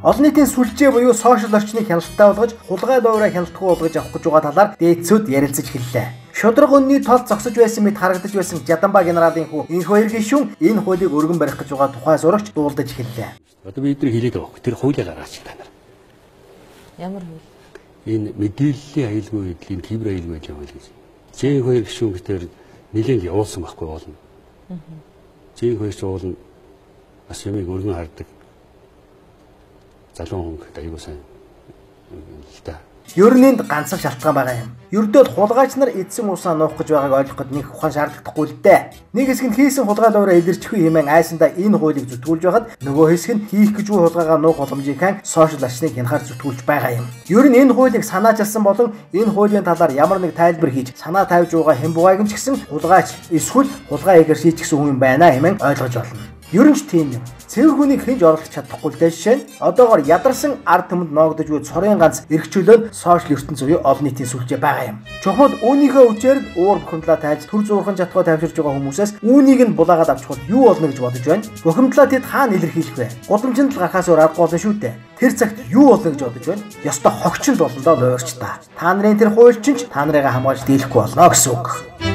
Олон нийтийн сүлжээ буюу сошиал орчныг хяналттай болгож, хулгай луураа хяналтгүй болгож авах гэж байгаа талаар дээдсүүд ярилцаж эхэллээ. Шударга үнний тол зогсож байсан мэт харагдаж байсан Жаданба генералын хүү энэ хоёр гишүүн энэ хуулийг өргөн барих гэж байгаа тухай сурагч дуулдаж эхэллээ. Одоо бид нар хэлээд байгаа байхгүй. Тэр хуулийг гаргаач та нар. Ямар хууль? Энэ мэдээллийн аюулгүй байдлын кибер аюулгүй байдлын хууль гэж. Зээн хоёр гишүүн гэтэр нэлээд явуулсан байхгүй уулна. Зээн хоёр ч уулна бас юмыг өргөн хардаг. Залуу хүн гэхэд аюул сайн л да. Ер нь энд ганцхан шалтгаан байгаа юм. Ердөө хулгайч нар эдсэн усаа нуух гэж байгааг ойлгоход нэг ухаан шаардлагагүй л дээ. Нэг хэсэг нь хийсэн хулгай луураа илэрчихгүй хэмээн айсандаа энэ хуулийг зүтгүүлж байхад нөгөө хэсэг нь хийх гэж буй хулгайгаа нуух боломжийг хан сошиал орчныг хянахаар зүтгүүлж байгаа юм. Ер нь энэ хуулийг санаачилсан болон энэ хуулийн талаар ямар нэг тайлбар хийж санаа тавьж байгаа хэн бугайг нь ч гэсэн хулгайч эсвэл хулгай хийгээр шийдчихсэн хүн юм байна хэмээн ойлгож болно. Ер нь ч тийм юм. Цэвэр хүнийг хинж оруулах чадахгүй л дээ жишээ нь одоогор ядарсан ард түмэнд ноогдож буй цорын ганц эрх чөлөө нь сошиал ертөнц буюу олон нийтийн сүлжээ байгаа юм. Чухмал үүнийхээ хүчээр л уур бухимдлаа тайлж төр зуурхан чадхаа тайвширж байгаа хүмүүсээс үүнийг нь булаагаад авчихвал юу болно гэж бодож байна. Бухимдлаа тэд хаана илэрхийлэх вэ? Гудамжинд л гарахаас өөр аргагүй болно шүү дээ. Тэр цагт юу болно гэж бодож байна? Ёстой хогчинд болно доо луйрч та. Та нарын тэр хуульчин ч та нарыгаа хамгаалж дийлэхгүй болно гэсэн үг.